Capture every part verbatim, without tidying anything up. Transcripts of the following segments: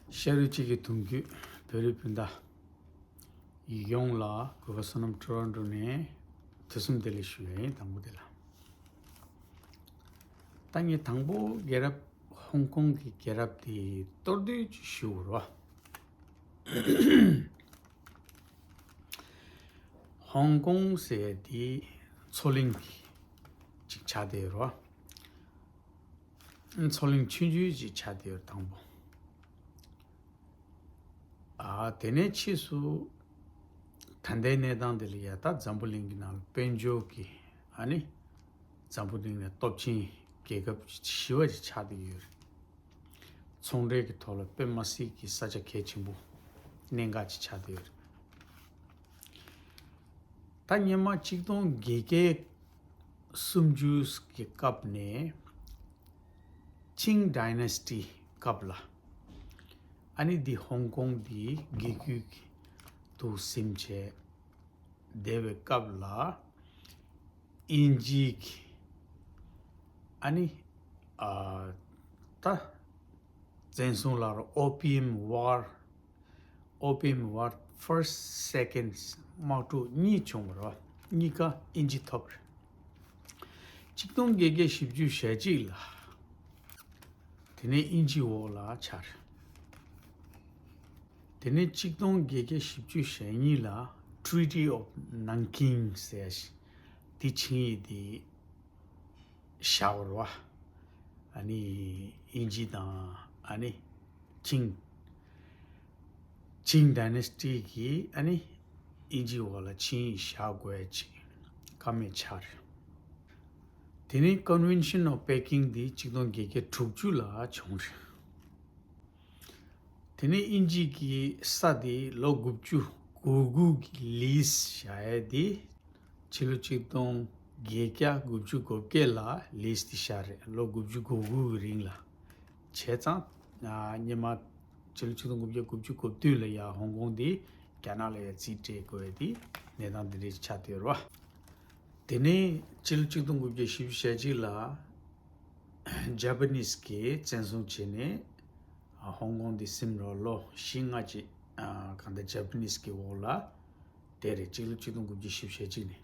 ཤ་རུས་གཅིག་གི་གདུང་རྒྱུད་བོད་རིགས་སྤུན་ཟླ་ཡོངས་ལ་གུས་པ་བསོད་ནམས་ཊོ་རོན་ཊོ་ནས་དུས་གསུམ་བདེ་ལེགས་ཞུ་ཡ་ཡིན། དང་པོ་དེ་ལ། ད་ངས་དང་པོ་རྒྱལ་རབས་ཧོང་ཀོང་གི་རྒྱལ་རབས་དེ་མདོར་བསྡུས་ཅིག་ཞུ་རོགས། ཧོང་ཀོང་ཟེར་དེ་མཚོ་གླིང་ཅིག་ཆགས་བསྡད་ཡོད་རེད་བ། མཚོ་གླིང་ཆུང་ཆུང་ཅིག་ཆགས་བསྡད་ཡོད་རེད་དང་པོ། ཨ་དེ་ནས་ཕྱིས་སུ་ད་ལྟའི་གནས་སྟངས་དེ་ལ་ཡ་ད་འཛམ་བུ་གླིང་གི་ནང་ལ་དཔལ་འབྱོར་གྱི་ཨ་ནི་འཛམ་བུ་གླིང་ནས་སྟོབས་ཆེན་རྒྱལ་ཁབ་ཞེ་པོ་ཅིག་ཆགས་བསྡད་ཡོད་རེད། ཚོང་འབྲེལ་གྱི་ཐོག་ལ་དཔེ་མ་སྲིད་ཀྱི་ས་ཆ་གལ་ཆེན་པོ་གནད་འགག་ཅིག་ཆགས་བསྡད་ཡོད་རེད། ད་སྔོན་མ་གཅིག་སྟོང་བརྒྱད་བརྒྱ་སུམ་ཅུ་གི་སྐབས་ནས་ཆིང་ཌའི་ནེ་སི་ཊི་སྐབས་ལ་ཨ་ནི་འདི་ཧོང་ཀོང་འདི་རྒྱལ་རྒྱུད་ཀྱི་འདུག་ཟིན་བྱས་བསྡད་པའི་སྐབས་ལ་དབྱིན་ཇིའི་ཨ་ནི་ཨ་ད་བཙན་བཟུང་ལ་ཨོ་པི་ཡམ་ཝར། Opium War First Second དམག་འཁྲུག་གཉིས་བྱུང་བ་རེད། གཉིས་ཀ་དབྱིན་ཇི་ཐོབ་རེད། གཅིག་སྟོང་བརྒྱད་བརྒྱ་བཞི་བཅུ་ཞེ་གཅིག་ལ་དེ་ནས་དབྱིན་ཇི་འོག་ལ་ཆགས་རེད། དེ་ནས་གཅིག་སྟོང་བརྒྱད་བརྒྱ་བཞི་བཅུ་ཞེ་གཉིས་ལ་Treaty of Nanking ཟེར་ཡ་ཞིག་དེ་ཆིངས་ཡིག་དེ་བཞག་པ་རེད་བ། ཨ་ནི་དབྱིན་ཇི་དང་ཨ་ནི་ཆིང་ཆིང་ཌའི་ནེ་སི་ཊི་གིས་ཨ་ནི་དབྱིན་ཇིའི་འོག་ལ་ཆིངས་ཡིག་བཞག་དགོས་ཅིག་བཀའ་མོལ་ཆགས་རེད། དེ་ནས་Convention of Peking འདི་གཅིག་སྟོང་བརྒྱད་བརྒྱ་དྲུག་ཅུ་ལ་བྱུང་རེད། དེ་ནས་དབྱིན་ཇི་གིས་ས་དེ་ལོ་དགུ་བཅུ་གོ་དགུ་གི་ལིས་བཞག་ཡས་དེ་ཕྱི་ལོ་གཅིག་སྟོང་བརྒྱད་བརྒྱ་དགུ་བཅུ་གོ་བརྒྱད་ལ་ལིས་དེ་བཞག་རེད། ལོ་དགུ་བཅུ་གོ་དགུ་གི་རིང་ལ་བྱས་ཙང་སྔོན་མ་ཕྱི་ལོ་གཅིག་སྟོང་དགུ་བརྒྱ་དགུ་བཅུ་གོ་བདུན་ལ་ཡ་ཧོང་ཀོང་དེ་རྒྱ་ནག་ལ་ཡ་རྩིས་སྤྲད་དགོས་ཡས་དེ་གནས་སྟངས་དེ་འདྲ་ཆགས་བསྡད་ཡོད་རེད་བ། དེ་ནས་ཕྱི་ལོ་གཅིག་སྟོང་དགུ་བརྒྱ་བཞི་བཅུ་ཞེ་གཅིག་ལ་ཇ་པ་ནིས་གིས་བཙན་བཟུང་བྱས་ནས་ཧོང་ཀོང་འདི་ཟིན་རོགས་ལོ་བཞི་ལྔ་ཅིག་གང་ལྟར་ཇ་པ་ནིས་གི་འོག་ལ་དེ་རེད། ཕྱི་ལོ་གཅིག་སྟོང་དགུ་བརྒྱ་བཞི་བཅུ་ཞེ་གཅིག་ནས།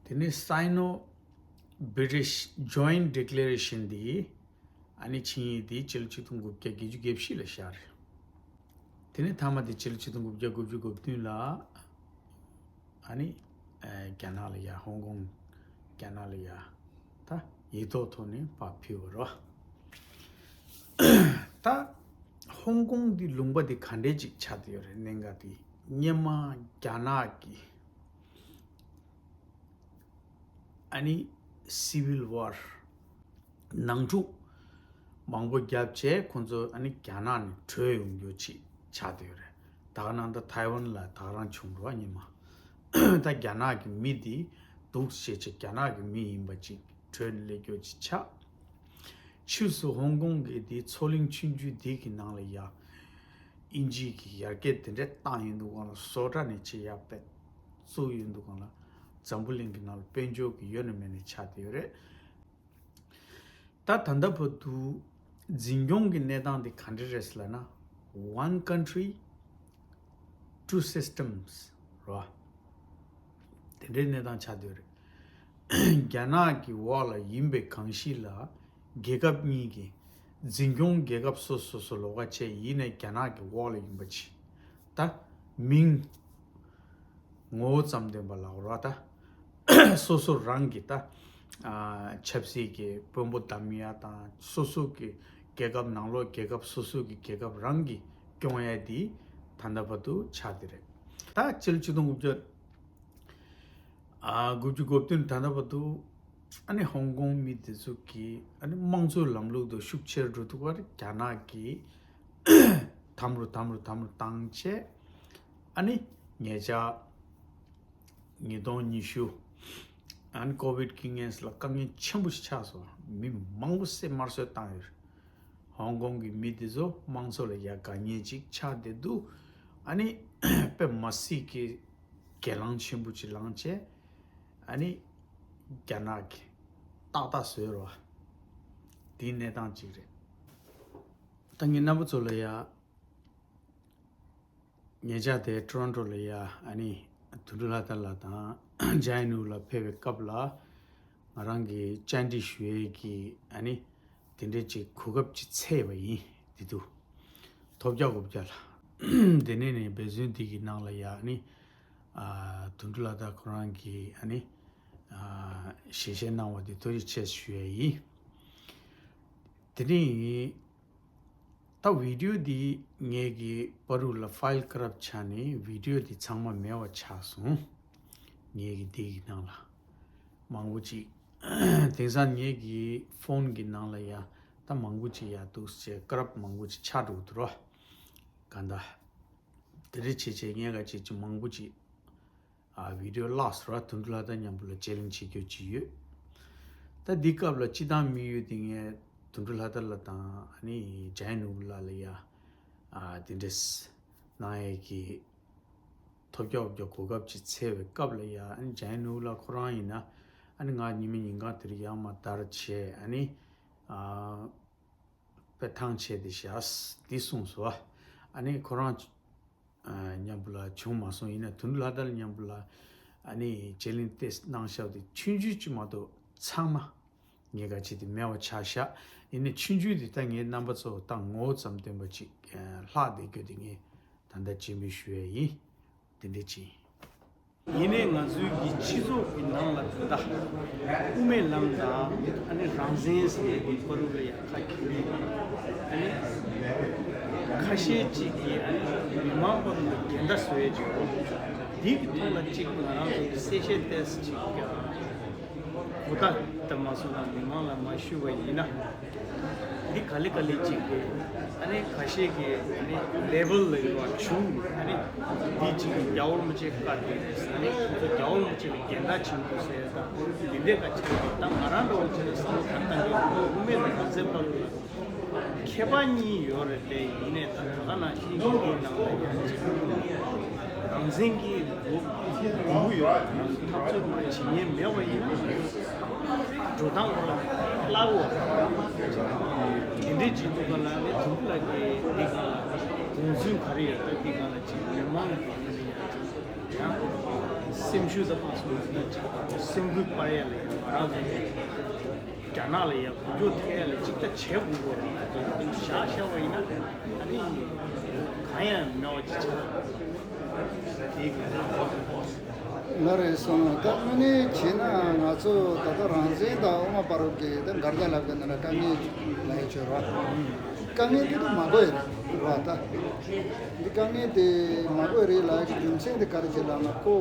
དེ་ནས་Sino British Joint Declaration འདི་ཨ་ནི་ཆིངས་ཡིག་འདི་ཕྱི་ལོ་གཅིག་སྟོང་དགུ་བརྒྱ་བརྒྱད་ཅུ་གྱ་བཞི་ལ་བཞག་རེད། དེ་ནས་མཐའ་མ་དེ་ཕྱི་ལོ་གཅིག་སྟོང་དགུ་བརྒྱ་དགུ་བཅུ་གོ་བདུན་ལ་ཨ་ནི་ཨ་རྒྱ་ནག་ལ་ཡ་ཧོང་ཀོང་རྒྱ་ནག་ལ་ཡ་ད་ཡིག་ཐོག་ཐོག་ནས་ཕར་ཕུལ་བ་རེད། ད་ཧོང་ཀོང་འདི་ལུང་པ་འདི་ག་འདྲས་ཅིག་ཆགས་བསྡད་ཡོད་རེད། གནད་འགག་འདི་སྔོན་མ་རྒྱ་ནག་གི་ཨ་ནི་Civil War ནང་འཁྲུག་མང་པོ་བརྒྱབ་བྱས་ཁོང་ཚོ་ཨ་ནི་རྒྱ་ནག་ནས་བྲོས་ཡོང་རྒྱུ་ཅིག་ཆགས་བསྡད་ཡོད་རེད། ད་ག་ནང་ད་ཐའེ་ཝན་ལ་ད་ག་རང་བྱུང་རོགས་ཉི་མ། ད་རྒྱ་ནག་གི་མི་འདི་སྡུག་བྱེད་ཆེད་རྒྱ་ནག་གི་མི་ཡིན་པ་ཅིག་བྲོས་ནས་སླེབས་རྒྱུ་ཅིག་ཆགས། ཕྱིས་སུ་ཧོང་ཀོང་གི་འདི་མཚོ་གླིང་ཆུང་ཆུང་འདི་གི་ནང་ལ་ཡ་དབྱིན་ཇི་གི་ཡར་རྒྱས་དེ་འདྲས་བཏང་ཡོད་འདུག་གང་ལ་བཟོ་གྲྭ་ནས་ཆེ་ཡ་པད་བཙུགས་ཡོད་འདུག་གང་ལ་འཛམ་བུ་གླིང་གི་ནང་ལ་དཔལ་འབྱོར་གི་ཡོད་ན་མེད་ན་ཆགས་བསྡད་ཡོད་རེད། ད་ད་ལྟ་བར་དུ་འཛིན་སྐྱོང་གི་གནས་སྟངས་དེ་ག་འདྲ་རེད་ཟེར་ལབ་ན། One country, two systems རེད་བ། དེ་འདྲའི་གནས་སྟངས་ཆགས་བསྡད་ཡོད་རེད། རྒྱ་ནག་གི་འོག་ལ་ཡིན་པའི་གང་ཞིག་ལ་རྒྱལ་ཁབ་གཉིས་ཀྱི་འཛིན་སྐྱོང་རྒྱལ་ཁབ་སོ་སོ་སོ་ལོགས་ཀ་བྱས་ཡིན་ནའི་རྒྱ་ནག་གི་འོག་ལ་ཡིན་པ་ཅིག་ད་མིང་ངོ་བོ་ཙམ་སྟོན་པ་ལ་འོ་ར་ད་སོ་སོ་རང་གི་ད་ཆབ་སྲིད་ཀྱི་དཔོན་པོ་བདམས་ཡ་དང་སོ་སོ་གི་རྒྱལ་ཁབ་ནང་ལོགས་རྒྱལ་ཁབ་སོ་སོ་གི་རྒྱལ་ཁབ་རང་གི་སྐྱོང་ཡ་དེ་ད་ལྟ་བར་དུ་ཆགས་བསྡད་རེད། ད་ཕྱི་ལོ་ཆིག་སྟོང་དགུ་བརྒྱ་ཨ་དགུ་བཅུ་གོ་བདུན་ད་ལྟ་བར་དུ་ཨ་ནི་ཧོང་ཀོང་མི་དེ་ཚོ་གི་ཨ་ནི་དམངས་གཙོའི་ལམ་ལུགས་དེ་ཤུགས་ཆེར་འགྲོ་ཐུབ་པར་རྒྱ་ནག་གིས་དམ་རུ་དམ་རུ་དམ་རུ་བཏང་བྱས་ཨ་ནི་ཉེ་ཆར་ཉིས་སྟོང་ཉི་ཤུ་ཨ་ནི་ཀོ་ཝིད་ཀྱི་ངན་ལ་དཀའ་ངལ་ཆེན་པོ་ཞིག་ཆགས་སོང་། མི་མང་པོ་བསད་དམར་གསོད་བཏང་ཡོད། ཧོང་ཀོང་གི་མི་དེ་ཚོ་དམངས་གཙོ་ལ་ཡ་དགའ་ཉེ་ཅིག་ཆགས་བསྡད་འདུག་ཨ་ནི་དཔེ་མ་སྲིད་ཀྱི་སྒེར་ལངས་ཆེན་པོ་ཅིག་ལངས་བྱས་ཨ་ནི་རྒྱ་ནག་གི་ཏག་ཏག་བཟོས་རོགས། དེའི་གནས་སྟངས་ཅིག་རེད། ད་ངས་རྣམ་པ་ཚོ་ལ་ཡ། ཉེ་ཆར་དེ་ཊོ་རོན་ཊོ་ལ་ཡ་ཨ་ནི་དོན་གྲུབ་ལྷ་དར་ལགས་དང་ཇའི་ནུ་ལ་ཕེབས་པའི་སྐབས་ལ། ང་རང་གིས་བཅར་འདྲི་ཞུ་ཡས་ཀྱི་ཨ་ནི་དེ་འདྲའི་ཅིག་གོ་སྐབས་ཅིག་འཚོལ་བ་ཡིན། དེ་དུས་ཐོབ་རྒྱག་དགོས་རྒྱག་ལ། དེ་ནས་ནས་འབད་བརྩོན་འདི་གི་ནང་ལ་ཡ་ཨ་ནི་དོན་གྲུབ་ལྷ་དར་ཁོ་རང་གིས་ཨ་ནི་ཞལ་བཞེས་གནང་བ་དེ་ཐུགས་རྗེ་ཆེ་ཞུ་ཡས་ཡིན། དེ་ནས། ད་བི་ཌིའོ་འདི་ངེད་ཀྱི་པ་རུ་ལ་ཕའིལ་ཀ་རབ་ཆགས་ནས་བི་ཌིའོ་འདི་ཚང་མ་མེད་པ་ཆགས་སོང་། ངེད་ཀྱི་འདི་གི་ནང་ལ་མང་པོ་ཅིག་དེང་སང་ངེད་ཀྱི་ཕོན་གྱི་ནང་ལ་ཡ་ད་མང་པོ་ཅིག་ཡ་འདུག་ཟེར་ཀ་རབ་མང་པོ་ཅིག་ཆགས་འགྲོ་འདུག་རོ། ག་འདྲ། དེ་འདྲ་བྱས་བྱས་ངས་ག་ཅིག་ཅིག་མང་པོ་ཅིག་ཨ་བི་ཌིའོ་བརླགས་སོང་ར། དོན་གྲུབ་ལྷ་དར་མཉམ་པོ་ལ་དཔྱད་གླེང་བྱེད་རྒྱུ་ཅིག་ཡོད། ད་འདི་སྐབས་ལ་སྤྱི་བཏང་དམིགས་ཡུལ་དེ་ངས་དོན་གྲུབ་ལྷ་དར་ལགས་དང་ཨ་ནི་ཇའི་ནུ་ལགས་ལ་ཡ་ཨ་དེ་འདྲས་གནང་ཡས་ཀྱི་ཐོབ་རྒྱག་འོབ་རྒྱག་གོ་སྐབས་ཅིག་འཚོལ་བའི་སྐབས་ལ་ཡ་ཨ་ནི་ཇའི་ནུ་ལགས་ཁོ་རང་ཡིན་ན་ཨ་ནི་ང་ཉི་མ་ཉིན་གང་དེར་ཡར་མར་དར་བྱས་ཨ་ནི་ཨ་དཔེ་ཐང་ཆད་དེ་བཞག་འདི་གསུངས་སོ། ཨ་ནི་ཁོ་རང་མཉམ་པོ་ལ་བྱུང་མ་སོང་། ཡིན་ན་དོན་གྲུབ་ལྷ་དར་མཉམ་པོ་ལ་ཨ་ནི་དཔྱད་གླེང་ཏོག་ཙམ་གནང་ཤག་དེ་ཆུང་ཆུང་ཅིག་མ་གཏོགས་ཚང་མ་ངས་ག་ཅིག་དེ་མེད་པ་ཆགས་ཤག་ཡིན་ན་ཆུང་ཆུང་དེ་ད་ངས་རྣམ་པ་ཚོ་ད་ངོ་བོ་ཙམ་སྟོན་པ་ཅིག་ལྷག་བསྡད་རྒྱུ་དེ་ངས་ད་ལྟ་སྤྱན་འབུལ་ཞུ་ཡས་ཡིན། དེ་འདྲ་ཅིག་ཡིན། ཡིན་ནའི་ང་ཚོའི་གི་སྤྱི་ཚོགས་ཀྱི་ནང་ལ་ད་ལྟ་དབུ་མའི་ལམ་དང་ཨ་ནི་རང་བཙན་ཟེར་ཡས་ཀྱི་བར་དུ་ལ་ཡ་ཁ་གྱེས་ནས་ཨ་ནི་ཁ་ཤས་ཅིག་གིས་ཨ་ནི་མི་མང་བར་དུ་འགལ་ཟླ་བཟོ་ཡས་ཅིག་འོ། འདི་གི་ཐོག་ལ་ཅིག་ང་རང་ཚོ་གི་གསལ་བཤད་ཏོག་ཙམ་ཅིག་གོ་བརྡ་ལྟ་མ་སོང་ན་མི་མང་ལ་མ་ཞུས་པ་ཡིན་ན། འདི་ག་ལེ་ག་ལེ་ཅིག་གིས་ཨ་ནི་ཁ་ཤས་ཀྱིས་ཨ་ནི་ལེ་བལ་ལ་ཡོད་པ་བྱུང་ཨ་ནི་འདི་ཅིག་རྒྱལ་བ་རིན་པོ་ཆེ་བཀའ་དེ་ཨ་ནི་ཁོ་ཚོ་རྒྱལ་བ་རིན་པོ་ཆེ་ལ་འགལ་ཟླ་བྱེད་འདུག་ཟེར་ད་འདི་འདྲའི་ཁ་ཅིག་ད་ང་རང་འདྲ་བོ་ཅིག་ལ་བསམ་བློ་ག་རེ་བཏང་གི་འདུག་དབུ་མའི་ལམ་རང་བཙན་བར་དུ་ལ། ཁྱད་པར་གཉིས་ཡོད་རེད་དེ། ཡིན་ནའི་ད་ག་ནང་བཞིན་གྱི་ནང་ལ་ཡང་ཅིག་རང་བཙན་གྱི་འདུ་འདུ་ཡོད་པ་དང་འཐབ་རྩོད་མ་བྱེད་མཁན་མེད་པ་ཡིན་ན་འགྲོ་སྟངས་ཁོ་རང་བརླག་འོ། དེ་འདྲའི་ཅིག་འདུག་ག་ལ་ནི་དུམ་བུ་ལ་དེ་འདི་ག་ལ་དགོངས་ཚུལ་ག་རེ་ཡོད་ད་འདི་ག་ལ་ཅིག་མི་མང་གི་ཡང་ཅིག་ཡང་སེམས་ཤུགས་ད་མ་སོང་ན་ཅིག་སེམས་འགུལ་སྤར་ཡ་ལ་ཡང་ང་རང་ཚོ། རྒྱ་ནག་ལ་ཡང་གོ་རྒྱུ་ཐེ་ལ་གཅིག་ལྟ་བྱེད་དགོས་པ་རེད། བཞག་བཞག་པ་ཡིན་ན་ཨ་ནི་གང་ཡང་མེད་པ་ཅིག་ཆགས་འདི་གི་ལ་རེ་སོང་། ད་དངོས་གནས་བྱས་ན་ང་ཚོ་ད་ལྟ་རང་བཙན་དང་དབུ་མ་བར་དུ་གི་ད་འགལ་ཟླ་ལབ་དགོས་ན་དཀའ་ངལ་ལ་ཡ་ཆོད་ར་དཀའ་ངལ་དེ་ད་མ་དགོས་རེད་བ། ད་འདི་དཀའ་ངལ་དེ་མ་དགོས་རེད་ལབ་ཀྱི་རྒྱུ་མཚན་དེ་ག་རེ་བྱེད་ལབ་ན་ཁོ།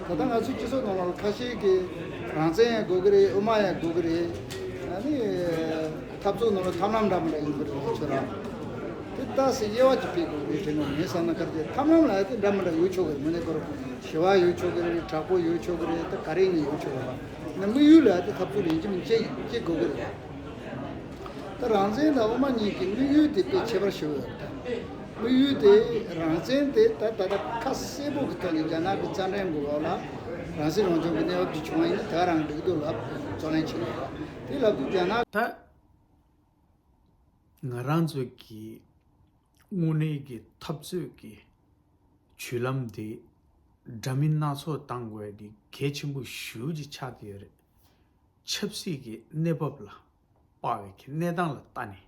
ད་ལྟ་ང་ཚོའི་སྤྱི་ཚོགས་ནང་ལ་ཁ་ཤས་ཀྱིས་རང་བཙན་ཡང་དགོས་ཀྱི་རེད། དབུ་མ་ཡང་དགོས་ཀྱི་རེད། ཨ་ནི་འཐབ་རྩོད་ནང་ལ་ཐབས་ལམ་འདྲ་མི་འདྲ་ཡིན་པ་རེད། ཁྱོད་རང་དེ་ལྟ་སའི་དབྱེ་བ་ཅིག་ཕྱེ་དགོས་རེད་དྲན་གྱི་ཡོད། ངས་བསམ་ན་ག་རེ་བྱས་ཐབས་ལམ་ལ་ཡང་དེ་འདྲ་མི་འདྲ་ཡོད་ཆོག་གི་རེད། དངོས་གནས་ཁོ་རང་ཞི་བ་ཡོད་ཆོག་གི་རེད། དྲག་པོ་ཡོད་ཆོག་གི་རེད། ད་ག་རེ་ཡིན་ཡོད་ཆོག་གི་རེད། ཡིན་ན་དམིགས་ཡུལ་ལ་ཡང་དེ་འཐབ་རྩོད་ལ་ཡིན་གཅིག་མིན་གཅིག་དགོས་ཀྱི་རེད། ད་རང་བཙན་དང་དབུ་མ་གཉིས་ཀྱི་དམིགས་ཡུལ་དེ་དཔེ་ཁྱད་པར་ཞེ་པོ་ཡོད་རེད། དམིགས་ཡུལ་དེ་རང་བཙན་དེ་ད་ད་ལྟ་ཁ་གསལ་པོ་གི་ཐོག་ནས་རྒྱ་ནག་གི་རྩ་ཁྲིམས་གི་འོག་ལ་རང་བཙན་རང་སྐྱོང་གི་གནས་བབ་ཅིག་བྱུང་བ་ཡིན་ན་ད་རང་འགྲིག་འདུག་ལབ་རྩོད་ལེན་བྱེད་ཀྱི་ཡོད། དེ་ལབ་དུས་རྒྱ་ནག་ད་ང་རང་ཚོ་གི་དངོས་གནས་ཀྱི་འཐབ་རྩོད་ཀྱི་བརྒྱུད་ལམ་དེ་འདྲ་མིན་སྣ་ཚོགས་བཏང་དགོས་དེ་གལ་ཆེན་པོ་ཞེ་པོ་ཅིག་ཆགས་བསྡད་ཡོད་རེད། ཆབ་སྲིད་ཀྱི་གནས་བབ་ལ་དཔག་པའི་གི་གནས་སྟངས་ལ་ལྟ་ནས་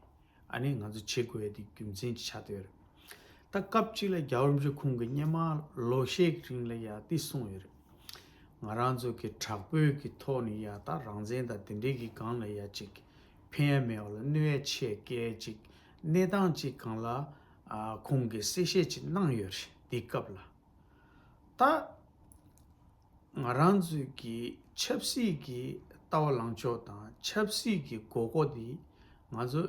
ཨ་ནི་ང་ཚོ་བྱེད་དགོས་ཡ་དེ་རྒྱུ་མཚན་ཅིག་ཆགས་བསྡད་ཡོད་རེད། ད་སྐབས་གཅིག་ལ་རྒྱལ་བ་རིན་པོ་ཆེ་ཁོང་གིས་སྔོན་མ་ལོ་ཤས་ཀྱི་རིང་ལ་ཡ་དེ་གསུངས་ཡོད་རེད། ང་རང་ཚོ་གི་དྲག་པོའི་གི་ཐོག་ནས་ཡ་ད་རང་བཙན་དང་དེ་འདྲའི་གི་སྒང་ལ་ཡ་ཅིག་ཕན་ཡ་མེད་པ་ལ་གནོད་ཡ་ཆེ་སྐད་ཅིག་གནས་སྟངས་ཅིག་སྒང་ལ་ཨ་ཁོང་གིས་གསལ་བཤད་ཅིག་གནང་ཡོད་རེད་དེ་སྐབས་ལ། ད་ང་རང་ཚོའི་གི་ཆབ་སྲིད་ཀྱི་ལྟ་བ་ལངས་ཕྱོགས་དང་ཆབ་སྲིད་ཀྱི་དགོས་མཁོ་དེ་ང་ཚོ་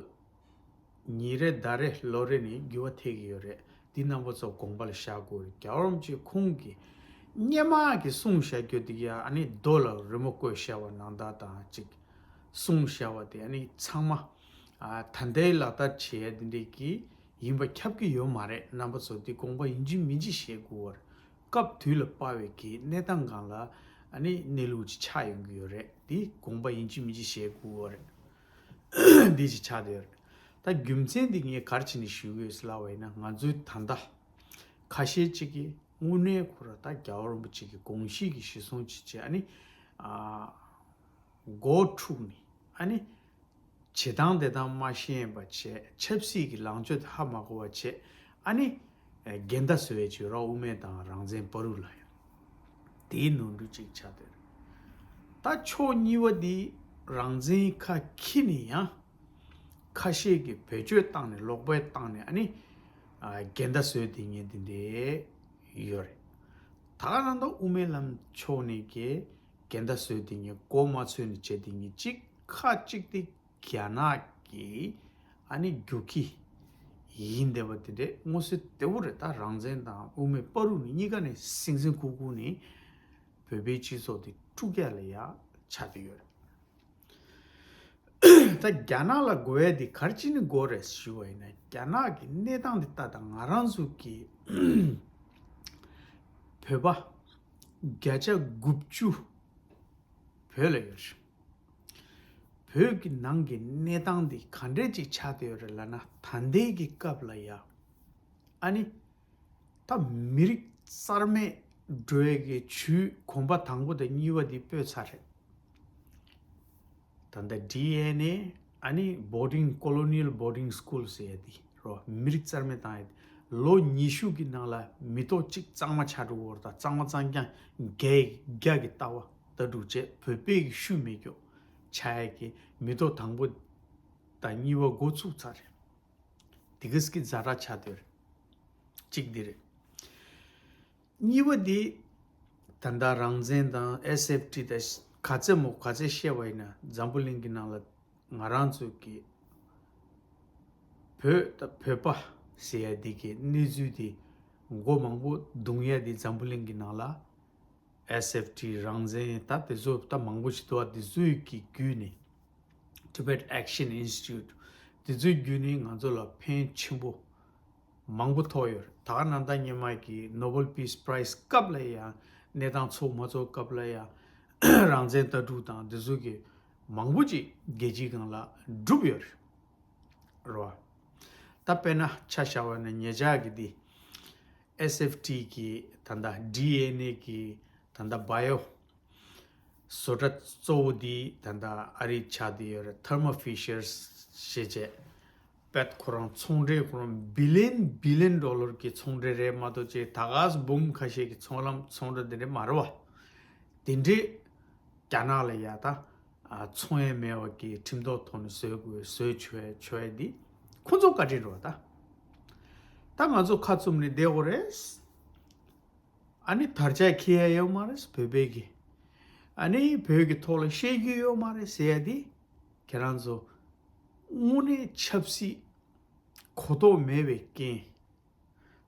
ཉིན་རེ་ཟླ་རེ་ལོ་རེ་ནས་འགྱུར་བ་ཐེབས་ཀྱི་ཡོད་རེད། འདི་རྣམ་པ་ཚོ་དགོངས་པ་ལ་བཞག་དགོས་རེད། རྒྱལ་བ་རིན་པོ་ཆེ་ཁོང་གིས་སྔོན་མ་གི་གསུངས་བཞག་རྒྱུ་དེ་ཡ་ཨ་ནི་རྡོ་ལ་རི་མོ་བརྐོས་བཞག་པ་ནང་ལྟར་དང་ཅིག་གསུངས་བཞག་པ་དེ་ཨ་ནི་ཚང་མ་ཨ་ད་ལྟའི་ལག་བསྟར་བྱེད་ཡ་དེ་འདྲས་ཀྱི་ཡིན་པ་ཁྱབ་ཀྱི་ཡོད་མ་རེད། རྣམ་པ་ཚོ་འདི་དགོངས་པ་ཡིན་གཅིག་མིན་གཅིག་བཞེས་དགོས་པ་རེད། སྐབས་དུས་ལ་དཔག་པའི་གི་གནས་སྟངས་སྒང་ལ་ཨ་ནི་གནས་ལུགས་ཅིག་ཆགས་ཡོང་གི་ཡོད་རེད། འདི་དགོངས་པ་ཡིན་གཅིག་མིན་གཅིག་བཞེས་དགོས་པ་རེད། འདི་ཅིག་ཆགས་བསྡད་ཡོད་རེད། ད་རྒྱུ་མཚན་འདི་ངས་ག་རེ་བྱས་ནས་ཞུ་གི་ཡོད་ཟེར་ལབ་པ་ཡིན་ན། ང་ཚོའི་ད་ལྟ་ཁ་ཤས་ཅིག་གིས་དངོས་གནས་ཁོ་ར་ད་རྒྱལ་བ་རིན་པོ་ཆེ་གི་དགོངས་གཞི་གི་གཞི་བཟུང་བྱས་བྱས། ཨ་ནི་ཨ་མགོ་འཁྲུགས་ནས། ཨ་ནི་བྱེད་སྟངས་དེ་དག་མ་ཤེས་པ་བྱས། ཆབ་སྲིད་ཀྱི་ལངས་ཕྱོགས་དེ་ཧ་མ་གོ་བ་བྱས། ཨ་ནི་ཨ་འགལ་ཟླ་བཟོ་ཡས་བྱས་ར། དབུ་མའི་དང་རང་བཙན་བར་དུ་ལ་ཡང་དེའི་ནོར་འཁྲུལ་ཅིག་ཆགས་བསྡད་རེད། ད་ཕྱོགས་གཉིས་པ་འདི་རང་བཙན་ཁ་འཁྱེར་ནས་ཡང་ཁ་ཤས་ཀྱིས་བེད་སྤྱོད་བཏང་ནས། ལོག་པར་བཏང་ནས། ཨ་ནི་ཨ་འགལ་ཟླ་བཟོས་དེ་ངས་འདི་འདྲས་ཡོད་རེད། ད་ག་ནང་དུ་དབུ་མའི་ལམ་ཕྱོགས་ནས་ཀྱི་འགལ་ཟླ་བཟོས་དེ་ངས་མགོ་མ་ཚོས་ནས་བྱས་དེ་ངས་གཅིག་ཁ་གཅིག་དེ་རྒྱ་ནག་གི་ཨ་ནི་རྒྱུག་ཁྱི་ཡིན་བསྡད་པ་དེ་འདྲས་མངོན་གསལ་དོད་པོ་རེད། ད་རང་བཙན་དང་དབུ་མའི་བར་དུ་ནས་གཉིས་ཀ་ནས་སིང་སིང་ཁུག་ཁུག་ནས་བོད་པའི་སྤྱི་ཚོགས་དེ་དཀྲུག་རྒྱག་ལ་ཡ་ཆགས་བསྡད་ཡོད་རེད། ད་རྒྱ་ནག་ལ་དགོས་ཡ་དེ་ག་རེ་བྱས་ནས་དགོས་རེད་ཞུ་བ་ཡིན་ན། རྒྱ་ནག་གི་གནས་སྟངས་དེ་ལྟ་དང་། ང་རང་ཚོ་གི་བོད་པ་བརྒྱ་ཆ་དགུ་བཅུ་བོད་ལ་ཡོད་རེད། བོད་ཀྱི་ནང་གི་གནས་སྟངས་འདི་ག་འདྲས་ཅིག་ཆགས་བསྡད་ཡོད་རེད་ལབ་ན། ད་ལྟའི་གི་སྐབས་ལ་ཡ་ཨ་ནི་ད་མི་རིགས་རྩ་མེད་འགྲོ་ཡས་ཀྱི་ཇུས་གོམ་པ་དང་པོ་དང་གཉིས་པ་འདི་སྤོས་ཚར་རེད། ད་ལྟ་ཌི་ཨེན་ཨེ། ཨ་ནི་བོར་ཌིང་། ཀོ་ལོ་ནི་ཡལ་བོར་ཌིང་སི་ཀུལ་ཟེར་ཡ་འདི་རོ། མི་རིགས་རྩ་མེད་བཏང་ཡ་འདི། ལོ་ཉི་ཤུ་གི་ནང་ལ་མི་ཐོག་གཅིག་གཙང་མ་ཆགས་འགྲོ་གི་ཡོད་རེད། ད་གཙང་མ་གཙང་རྐྱང་རྒྱ་རྒྱ་གི་ལྟ་བ་ལྟ་གྲུབ་བྱས། བོད་པའི་གི་ཤུལ་མེད་ཀྱོག་ཆགས་ཡ་གི་མི་ཐོག་དང་པོ་དང་གཉིས་པ་འགོ་ཚུགས་ཚར་རེད། དེ་ག་ཙམ་གྱི་ཛ་དྲག་ཆགས་བསྡད་ཡོད་རེད། གཅིག་འདི་རེད། གཉིས་པ་འདི་ད་ལྟ་རང་བཙན་དང་ཨེས་ཨེཕ་ཊི་དང་ག་ཚད་མོ་ག་ཚད་བཤད་པ་ཡིན་ན། འཛམ་བུ་གླིང་གི་ནང་ལ་ང་རང་ཚོ་གི་བོད་དང་བོད་པ་ཟེར་ཡ་འདི་གི་གནས་ཚུལ་འདི་མགོ་མང་པོ་རྡུང་ཡ་འདི་འཛམ་བུ་གླིང་གི་ནང་ལ་ཨེས་ཨེཕ་ཊི། རང་བཙན། ད་དེ་ཚོ་ད་མང་པོ་ཞིག་འདུག་པ། དེ་ཚོའི་གི་བརྒྱུད་ནས། Tibet Action Institute། དེ་ཚོའི་བརྒྱུད་ནས་ང་ཚོ་ལ་ཕན་ཆེན་པོ་མང་པོ་ཐོགས་ཡོད་རེད། ད་ག་ནང་ད་སྔོན་མ་གི་Nobel Peace Prize སྐབས་ལ་ཡང་། གནས་སྟངས་ཚོགས་མ་ཚོགས་སྐབས་ལ་ཡང་། རང་བཙན་ལྟ་གྲུབ་དང་དེ་ཚོ་གི་མང་པོ་ཅིག་རྒྱལ་སྤྱིའི་སྒང་ལ་བསྒྲུབས་ཡོད་རེད་རོ། ད་དཔེར་ན་ཆ་བཞག་པ་ན་ཉེ་ཆར་གི་འདི་ཨེས་ཨེཕ་ཊི་གི་ད་ལྟ་ཌི་ཨེན་ཨེ་གི་ད་ལྟ་བ་ཡོ་བཟོ་གྲྭ་གཙོ་བོ་འདི་ད་ལྟ་ཨ་རི་ཆགས་བསྡད་ཡོད་རེད། Thermo Fisher ཞེས་བྱས། དཔེ་ཁོ་རང་ཚོང་འབྲེལ། ཁོ་རང་བི་ལི་ཡན་བི་ལི་ཡན་ཌོ་ལར་གྱི་ཚོང་འབྲེལ་རེད་མ་གཏོགས་ཅིག་ད་ག་སེ་འབུམ་ཁ་ཤས་ཀྱི་ཚོང་ལམ་ཚོང་ར་དེ་འདྲས་མ་རེད་བ། དེ་འདྲས་རྒྱ་ནག་ལ་ཡ་ད་ཨ་ཚོང་ཡས་མེད་པ་གི་ཁྲིམས་ཐོག་ཐོག་ནས་བཟོས་དགོས། བཟོས་ཆོག་ཡས་ཆོག་ཡས་འདི་ཁོ་ཚོ་བཀའ་དྲིན་རེད་བ། ད་ད་ང་ཚོ་ཁ་བཙུམ་ནས་བསྡད་དགོས་རེད། ཨ་ནི་དར་ཆ་འཁྱེར་ཡ་ཡོད་མ་རེད་བོད་པའི་གི། ཨ་ནི་བོད་ཀྱི་ཐོག་ལ་བཤད་རྒྱུ་ཡོད་མ་རེད་ཟེར་ཡ་འདི། ཁྱེད་རང་ཚོ་དངོས་གནས་ཆབ་སྲིད་གོ་རྟོགས་མེད་པའི་རྐྱེན།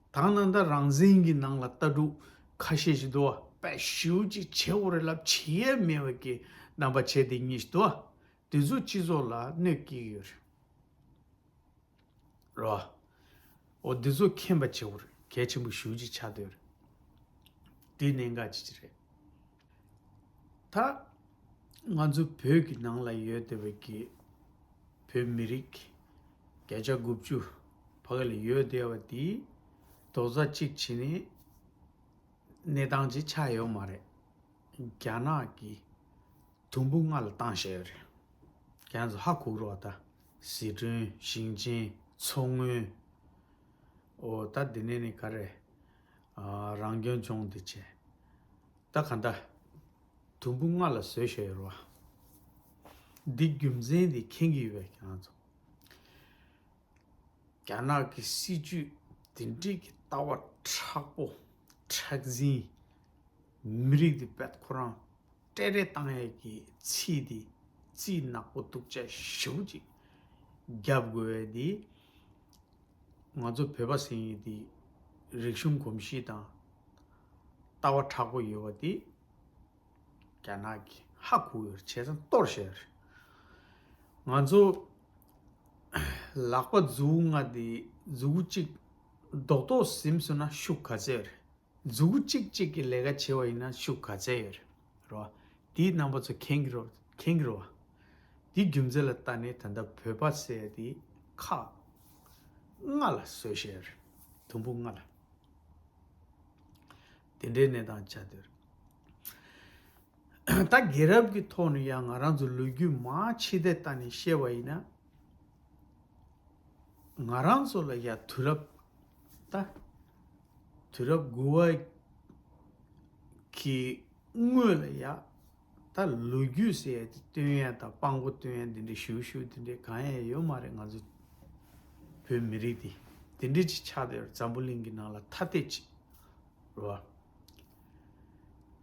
ད་ག་ནང་ད་རང་བཙན་གྱི་ནང་ལ་ལྟ་གྲུབ་ཁ་ཤས་ཤིག་འདུག་བ། དཔེ་ཞེ་པོ་ཅིག་བྱེད་དགོས་རེད་ལབ་བྱེད་ཡས་མེད་པའི་གི་རྣམ་པ་བྱས་དེ་གཉིས་ཤིག་འདུག་བ། དེ་ཚོ་སྤྱི་ཚོགས་ལ་གནོད་སྐྱེལ་གྱི་ཡོད་རེད། རོ། འོ་འདི་ཚོ་མཁྱེན་པ་བྱེད་དགོས་རེད། གལ་ཆེན་པོ་ཞེ་པོ་ཅིག་ཆགས་བསྡད་ཡོད་རེད། འདི་གནད་འགག་ཅིག་ཅིག་རེད། ད་ང་ཚོ་བོད་ཀྱི་ནང་ལ་ཡོད་བསྡད་པའི་གི་བོད་མི་རིགས་བརྒྱ་ཆ་དགུ་བཅུ་ཕ་གི་ལ་ཡོད་བསྡད་པ་འདི་རྡོག་རྩ་གཅིག་བྱས་ནས་གནས་སྟངས་ཅིག་ཆགས་ཡོད་མ་རེད། རྒྱ་ནག་གིས་དུམ་བུ་ལྔ་ལ་བཏང་བཞག་ཡོད་རེད། ཁྱེད་རང་ཚོ་ཧ་གོ་གི་རེད་བ། ད་ཟི་ཁྲོན། ཞིང་ཆེན། མཚོ་སྔོན། འོ་ད་འདི་ནས་ནི་ག་རེ། ཨ་རང་སྐྱོང་ལྗོངས་འདི་བྱས། ད་ག་འདྲ་དུམ་བུ་ལྔ་ལ་བཟོས་བཞག་ཡོད་རེད་བ། འདི་རྒྱུ་མཚན་འདི་མཁྱེན་གྱི་ཡོད་པས་ཁྱེད་རང་ཚོ། རྒྱ་ནག་གི་སྲིད་ཇུས་དེ་འདྲའི་གི་ལྟ་བ་མཁྲེགས་པོ་མཁྲེགས་འཛིན། མི་རིགས་དེ་དཔེ་ཁོ་རང་བཀྲེས་བཀྲེས་བཏང་ཡས་ཀྱི་ཚིག་དེ་རྩིས་ནག་པོ་སྡུག་ཅག་ཞེ་པོ་ཅིག་རྒྱབ་དགོས་ཡས་དེ། ང་ཚོ་བོད་པ་ཟེར་མཁན་དེ་རིག་གཞུང་གོམས་གཤིས་དང་ལྟ་བ་མཁྲེགས་པོ་ཡོད་པ་དེ་རྒྱ་ནག་གིས་ཧ་གོ་ཡོད་རེད། བྱས་ཙང་གཏོར་བཞག་ཡོད་རེད། ང་ཚོ་ལག་པ་མཛུབ་གུ་ལྔ་དེ་མཛུབ་གུ་གཅིག་རྡོག་རྡོག་ཟིན་སོང་ན་ཤུགས་ག་ཚད་ཡོད་རེད། མཛུབ་གུ་གཅིག་གཅིག་གིས་ལས་ཀ་བྱེད་པ་ཡིན་ན་ཤུགས་ག་ཚད་ཡོད་རེད། རེད་བ། དེའི་རྣམ་པ་ཚོ་མཁྱེན་གྱི་རེད། མཁྱེན་གྱི་རེད་བ། དེའི་རྒྱུ་མཚན་ལ་བལྟས་ནས་ད་ལྟ་བོད་པ་ཟེར་ཡ་དེ་ ཁག་ལྔ་ལ་བཟོས་བཞག་ཡོད་རེད། དུམ་བུ་ལྔ་ལ། དེ་འདྲའི་གནས་སྟངས་ཆགས་བསྡད་ཡོད་རེད། ད་རྒྱལ་རབས་ཀྱི་ཐོག་ནས་ཡང་ང་རང་ཚོ་ལོ་རྒྱུས་མར་ཕྱི་བལྟས་བལྟས་ནས་བཤད་པ་ཡིན་ན། ང་རང་ཚོ་ལ་ཡ་དུས་རབས་ད་དུས་རབས་དགུ་བ་གི་སྔོན་ལ་ཡ་ད་ལོ་རྒྱུས་ཟེར་ཡ་དེ་སྟོན་ཡ་དང་དཔང་པོ་སྟོན་ཡ་འདི་འདྲའི་ཞུ་ཞུ་དེ་འདྲའི་གང་ཡང་ཡོད་མ་རེད། ང་ཚོ་བོད་མི་རིགས་དེ་དེ་འདྲའི་ཅིག་ཆགས་བསྡད་ཡོད་རེད། འཛམ་བུ་གླིང་གི་ནང་ལ་ཐ་དད་ཅིག་རེད་བ།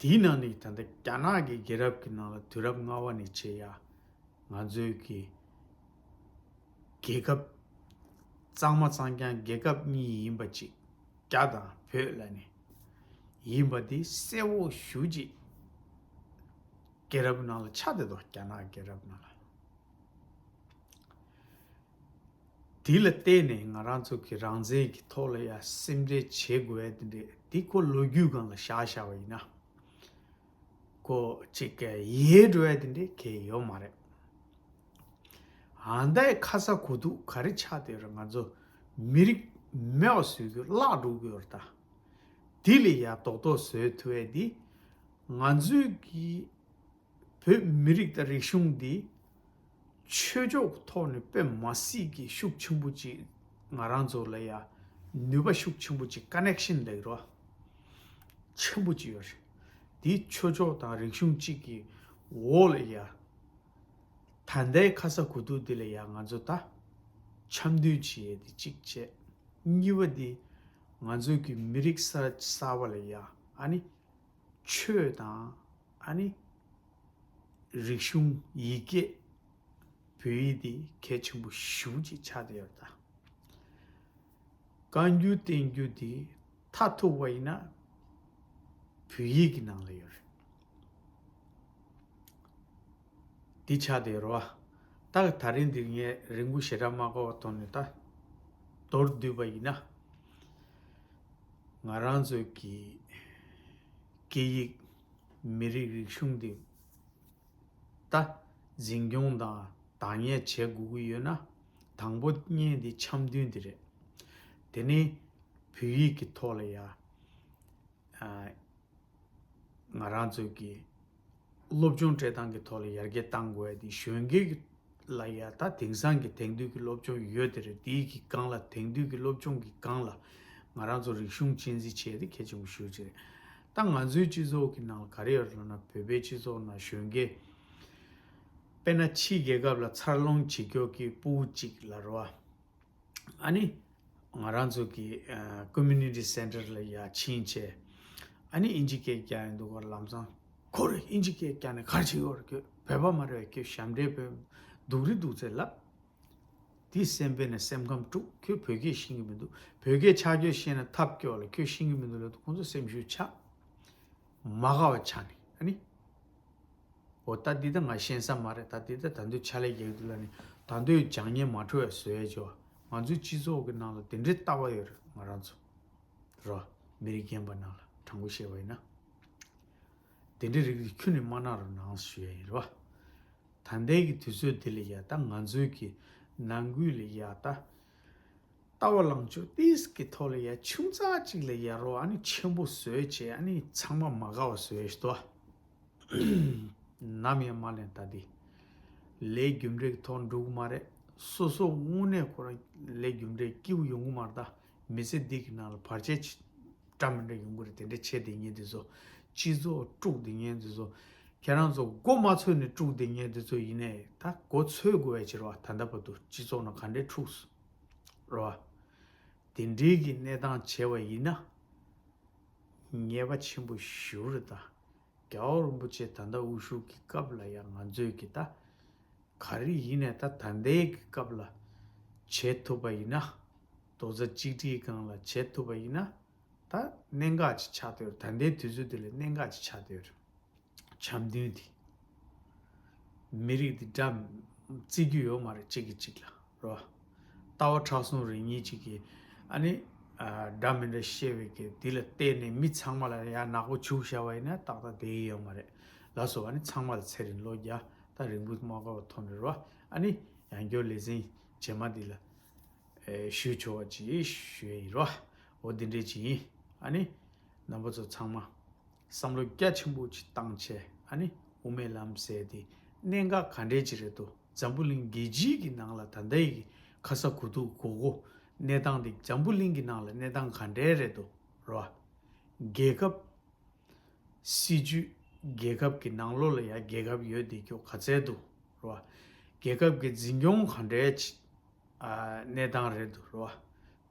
དེའི་ནང་ནས་ད་ལྟ་རྒྱ་ནག་གི་རྒྱལ་རབས་ཀྱི་ནང་ལ་དུས་རབས་ལྔ་བ་ནས་བྱས་ཡ། ང་ཚོའི་གི་རྒྱལ་ཁབ་གཙང་མ་གཙང་རྐྱང་རྒྱལ་ཁབ་གཉིས་ཡིན་པ་ཅིག་རྒྱ་དང་བོད་ལ་ནི་ཡིན་པ་འདི་གསལ་བོ་ཞེ་ཅིག་རྒྱལ་རབས་ནང་ལ་ཆགས་བསྡད་འདུག་རྒྱ་ནག་རྒྱལ་རབས་ནང་ལ། དེ་ལ་བརྟེན་ནས་ང་རང་ཚོ་གི་རང་བཙན་གྱི་ཐོག་ལ་ཡ་སེམས་ཁྲལ་བྱེད་དགོས་ཡ་དེ་འདྲས་དེ་ཁོ་ལོ་རྒྱུས་སྒང་ལ་བཞག་བཞག་པ་ཡིན་ན། ཁོ་གཅིག་གི་ཡལ་འགྲོ་ཡ་དེ་འདྲས་གང་ཡང་ཡོད་མ་རེད། ཨ་མདའི་ཁ་ས་གོ་ཐུག་ག་རེ་ཆགས་བསྡད་རེད། ང་ཚོ་མི་རིགས་མེད་པ་བཟོ་རྒྱུ་བརླག་འགྲོ་གི་ཡོད་རེད་ད། དེ་ལ་ཡ་རྡོག་རྡོག་བཟོས་ཐུབ་ཡ་དེ་ང་ཚོའི་གི་བོད་མི་རིགས་དང་རིག་གཞུང་འདི་ཆོས་ཕྱོགས་ཀྱི་ཐོག་ནས་དཔེ་མ་སྲིད་ཀྱི་ཤུགས་ཆེན་པོ་ཅིག་ང་རང་ཚོ་ལ་ཡ་ནུས་པ་ཤུགས་ཆེན་པོ་ཅིག་ཀ་ནེག་ཤན་ལབ་རོ། ཆེན་པོ་ཅིག་ཡོད་རེད། འདི་ཆོས་ཕྱོགས་དང་རིག་གཞུང་གཅིག་གི་འོག་ལ་ཡ། ད་ལྟའི་ཁ་ས་གོ་ཐུག་འདི་ལ་ཡ་ང་ཚོ་ད་འཆམ་མཐུན་བྱེད་ཡས་དེ་གཅིག་བྱས། གཉིས་པ་འདི་ང་ཚོ་གི་མི་རིགས་གསར་གསར་པ་ལ་ཡ་ཨ་ནི། ཆོས་དང་ཨ་ནི་རིག་གཞུང་ཡིག་སྐད་བོད་ཡིག་འདི་གལ་ཆེན་པོ་ཞེ་ཅིག་ཆགས་བསྡད་ཡོད་རེད་ད། བཀའ་འགྱུར་བསྟན་འགྱུར་འདི་མཐར་ཐུག་པ་ཡིན་ན་བོད་ཡིག་གི་ནང་ལ་ཡོད་རེད། འདི་ཆགས་བསྡད་ཡོད་རེད་བ། ད་ད་རིང་འདིར་ངས་རིང་པོ་ཞེ་དྲག་མ་འགོར་བ་ཐོག་ནས་ད་མདོར་བསྡུས་པ་ཡིན་ན། ང་རང་ཚོའི་གི་སྐད་ཡིག་མི་རིགས་རིག་གཞུང་འདི་ད་འཛིན་སྐྱོང་དང་བདག་གཉེར་བྱེད་དགོས་ཀྱི་ཡོད་ན། དང་པོ་ཉིད་འདི་འཆམ་མཐུན་འདི་རེད། དེ་ནས་བོད་ཡིག་གི་ཐོག་ལ་ཡ། ཨ། ང་རང་ཚོའི་གི་སློབ་སྦྱོང་སྤྲད་སྟངས་ཀྱི་ཐོག་ལ་ཡར་རྒྱས་གཏང་དགོས་ཡ་དེ་གཞོན་སྐྱེས་ལ་ཡ་ད་དེང་སང་གི་དེང་དུས་ཀྱི་སློབ་སྦྱོང་ཡོད་དེ་རེད། དེའི་གི་སྒང་ལ་དེང་དུས་ཀྱི་སློབ་སྦྱོང་གི་སྒང་ལ་ང་རང་ཚོ་རིག་གཞུང་གཅེས་འཛིན་བྱས་ཏེ་གལ་ཆེན་པོ་ཞེ་ཅིག་རེད། ད་ང་ཚོའི་སྤྱི་ཚོགས་ཀྱི་ནང་ལ་ག་རེ་ཡོད་རེད་ལབ་ན། བོད་པའི་སྤྱི་ཚོགས་ནང་གཞོན་སྐྱེས་དཔེར་ན་ཕྱིའི་རྒྱལ་ཁབ་ལ་འཚར་ལོངས་བྱེད་མཁན་གྱི་ཕྲུ་གུ་གཅིག་ལབ་རོགས། ཨ་ནི། ང་རང་ཚོ་གི་ཨ་ཀོ་མུ་ནི་ཊི་སེན་ཊར་ལ་ཡར་ཕྱིན་བྱས། ཨ་ནི་ཨིན་ཇི་སྐད་རྒྱག་ཡིན་འདུག་ག་ལམ་སང་། ཁོ་རེ་ཨིན་ཇི་སྐད་རྒྱག་ནས་ག་རེ་བྱེད་ཀྱི་ཡོད་རེད། ཁྱོད་བོད་པ་མ་རེད་པས། ཁྱོད་ཞབས་འདྲེན་བོད། སྡུག་རེད་འདུག་ཚེ་ལབ། དེ་སེམས་པའི་ནས་སེམས་ཁམས་དཀྲུགས། ཁྱོད་བོད་སྐད་ཤེས་ཀྱི་མི་འདུག་བོད་སྐད་ཆ་ཁྱོད་ཤེས་ན་ཐབས་སྐྱོ་ལ། ཁྱོད་ཤེས་ཀྱི་མི་འདུག་ལབ་དུས་ཁོང་ཚོ་སེམས་ཤུགས་ཆག་མ་དགའ་བ་ཆགས་ནས་ཨ་ནི། འོ་ད་འདི་ད་ང་ཤེས་ས་མ་རེད། ད་འདི་ད་ད་དུང་ཕྱག་ལས་རྒྱག་དུས་ལ་ནི་ད་དུང་བྱང་ཉེས་མ་འཕྲོད་པའི་བཟོ་ཡ་བྱོས། ང་ཚོའི་སྤྱི་ཚོགས་ཀྱི་ནང་ལ་དེ་འདྲའི་ལྟ་བ་ཡོད་རེད། ང་རང་ཚོ་རོ། མི་རིགས་རྒན་པ་ནང་ལ་དྲང་པོ་བཤད་པ་ཡིན་ན། དེ་འདྲའི་རིགས་དེ་ཁྱོན་ནས་མ་གནང་རོགས་གནང་ཞུ་ཡ་ཡིན་རོ། ད་ལྟའི་གི་དུས་ཚོད་འདི་ལ་ཡ་ད་ང་ཚོའི་གི་ནང་ཁུལ་ལ་ཡ་ད། ལྟ་བ་ལངས་ཕྱོགས་ཏིས་ཀྱི་ཐོག་ལ་ཡ་ཆུང་ཙག་ཅིག་ལ་ཡ་རོ། ཨ་ནི་ཆེན་པོ་བཟོས་བྱས། ཨ་ནི་ཚང་མ་མ་དགའ་བ་བཟོས་ཤི་ཏོ། ནམ་ཡང་མ་ལེན་ད་འདི། ལས་རྒྱུ་འབྲས་ཀྱི་ཐོག་འགྲོ་གི་མ་རེད། སོ་སོ་དངོས་གནས་ཁོ་རང་ལས་རྒྱུ་འབྲས་སྐྱིད་པོ་ཡོང་གི་མ་རེད་ད། མི་ཚེ་འདི་གི་ནང་ལ་བར་ཆད་ཅིག་འདྲ་མི་འདྲ་ཡོང་གི་རེད། དེ་འདྲ་བྱས་བསྡད་མཁན་དེ་ཚོ། སྤྱི་ཚོགས་དཀྲུགས་བསྡད་མཁན་དེ་ཚོ། ཁྱེད་རང་ཚོ་མགོ་མ་ཚོས་ནས་དཀྲུགས་བསྡད་མཁན་དེ་ཚོ་ཡིན་ནའི་ད་མགོ་ཚོས་དགོས་པའི་ཕྱིར་བ། ད་ལྟ་བར་དུ་སྤྱི་ཚོགས་ནང་ག་འདྲའི་འཁྲུགས་སོང་། རེད་བ། དེ་འདྲའི་གི་གནས་སྟངས་བྱས་པ་ཡིན་ན། ཉེས་པ་ཆེན་པོ་ཞེ་པོ་རེད་ད། རྒྱལ་བ་རིན་པོ་ཆེ་ད་ལྟ་དབུ་བཞུགས་ཀྱི་སྐབས་ལ་ཡང་ང་ཚོས་ཀྱི་ད། ག་རེ་ཡིན་ནའི་ད་ད་ལྟའི་གི་སྐབས་ལ་བྱེད་ཐུབ་པ་ཡིན་ན། རྡོག་རྩ་གཅིག་སྒྲིལ་སྒང་ལ་བྱེད་ཐུབ་པ་ཡིན་ན། ད་གནད་འགག་ཅིག་ཆགས་བསྡད་ཡོད་རེད། ད་ལྟའི་དུས་ཚོད་འདི་ལ་གནད་འགག་ཅིག་ཆགས་བསྡད་ཡོད་རེད། འཆམ་མཐུན་དེ། མི་རིགས་དེ་འདྲ་བརྩི་རྒྱུ་ཡོད་མ་རེད། གཅིག་གིས་གཅིག་ལ་རོ། ལྟ་བ་ཁྲག་ཟུང་རེ་གཉིས་གཅིག་གིས་ཨ་ནི། ཨ། འདྲ་མི་འདྲ་བཤད་པའི་གི་དེ་ལ་བལྟས་ནས་མི་ཚང་མ་ལ་ཡ་ནག་པོ་བྱུག་བཞག་པ་ཡིན་ན་ཏག་ཏག་བསྡད་ཡོད་མ་རེད། ལགས་སོ། ཨ་ནི་ཚང་མ་ལ་ཚེ་རིང་ལོ་བརྒྱ་ད་རིང་པོ་མ་འགོར་བ་ཐོག་ནས་རོ། ཨ་ནི་ཡང་བསྐྱར་ལེ་ཚན་རྗེས་མ་འདི་ལ་ ཞུ་ཆོག་པ་ཅིག་ཞུ་ཡི་རོ། འོ་འདི་འདྲས་ཅིག་ཡིན། ཨ་ནི་རྣམ་པ་ཚོ་ཚང་མ་བསམ་བློ་རྒྱ་ཆེན་པོ་ཅིག་བཏང་བྱས། ཨ་ནི་དབུ་མའི་ལམ་ཟེར་དེ་གནད་འགག་ག་འདྲས་ཅིག་རེད་འདུག་འཛམ་བུ་གླིང་རྒྱལ་སྤྱིའི་གི་ནང་ལ་ད་ལྟའི་གི་ཁ་ས་གོ་ཐུག་གོ་གོ་གནས་སྟངས་དེ་འཛམ་བུ་གླིང་གི་ནང་ལ་གནས་སྟངས་ག་འདྲས་རེད་འདུག་རོ། རྒྱལ་ཁབ་སྲིད་ཇུས། རྒྱལ་ཁབ་ཀྱི་ནང་ལོགས་ལ་ཡང་རྒྱལ་ཁབ་ཡོད་བསྡད་རྒྱུ་ག་ཚད་འདུག་རོ། རྒྱལ་ཁབ་ཀྱི་འཛིན་སྐྱོང་ག་འདྲའི་ཆ་ཨ་གནས་སྟངས་རེད་འདུག་རོ།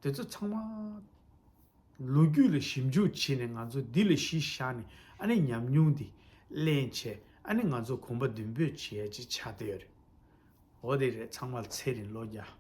དེ་ཚོ་ཚང་མ་ལོ་རྒྱུས་ལ་ཞིབ་འཇུག་བྱས་ནས། ང་ཚོ་འདི་ལ་གཞི་བཞག་ནས། ཨ་ནི་ཉམས་མྱོང་འདི་ལེན་བྱས། ཨ་ནི་ང་ཚོ་གོམ་པ་མདུན་སྤོས་བྱེད་ཡ་ཅིག་ཆགས་བསྡད་ཡོད་རེད། འོ་དེ་རེད། ཚང་མ་ལ་ཚེ་རིང་བློ་རྒྱ།